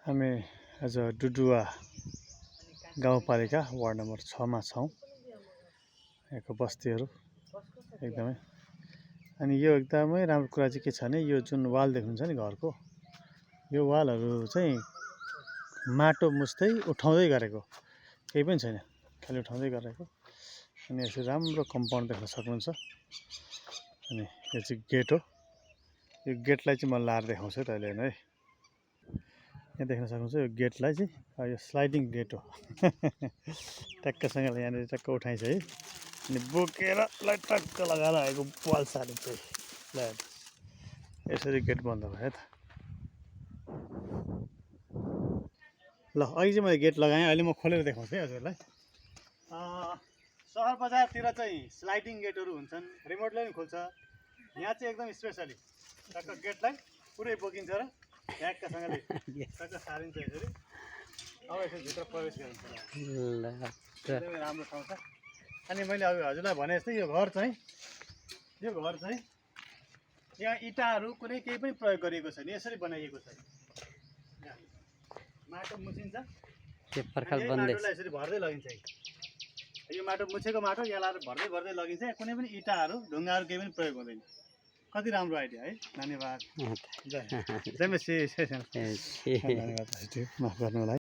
हामी आज डुडुवा गाउँपालिका वार्ड नम्बर 6 मा छौँ। यहाँको बस्तीहरू एकदमै अनि यो एकदमै राम्रो कुरा चाहिँ के छ भने यो जुन वाल देख्नुहुन्छ नि घरको यो वालहरू चाहिँ माटो मुछ्दै उठाउँदै गरेको केही पनि छैन, खालि उठाउँदै गरेको। अनि यसरी राम्रो कम्पाउन्ड देख्न सक्नुहुन्छ। अनि यो चाहिँ गेट हो। यो गेटलाई चाहिँ म लाएर देखाउँछु है त अहिले है। यहाँ देख्न सक्नुहुन्छ यो गेटलाई चाहिँ यो स्लाइडिङ गेट हो। ट्याक्कसँगले यहाँनिर ट्याक्क उठाइन्छ है। अनि बोकेर टक्क लगाएर आएको वाल सारिन्छ है। ल यसरी गेट बन्द भयो त। ल अघि चाहिँ मैले गेट लगाएँ, अहिले म खोलेर देखाउँछु है हजुरलाई। सहर बजारतिर चाहिँ स्लाइडिङ गेटहरू हुन्छन्, रिमोटले पनि खोल्छ। यहाँ चाहिँ एकदम स्पेसली टक्क गेटलाई पुरै बोकिन्छ र ट्याक्कसँगले टक्क सारिन्छ यसरी। अब यसरी भित्र प्रवेश गरिन्छ। एकदमै राम्रो ठाउँ छ। अनि मैले अघि हजुरलाई भने जस्तै यो घर चाहिँ यहाँ इँटाहरू कुनै केही पनि प्रयोग गरिएको छैन, यसरी बनाइएको छ। माटो मुछिन्छ, माटोलाई यसरी भर्दै लगिन्छ। यो माटो मुछेको माटो यहाँ भर्दै लगिन्छ। कुनै पनि इँटाहरू ढुङ्गाहरू केही पनि प्रयोग हुँदैन। कति राम्रो आइडिया है। धन्यवाद। जय मेसी। धन्यवाद। माफ गर्नु होला है।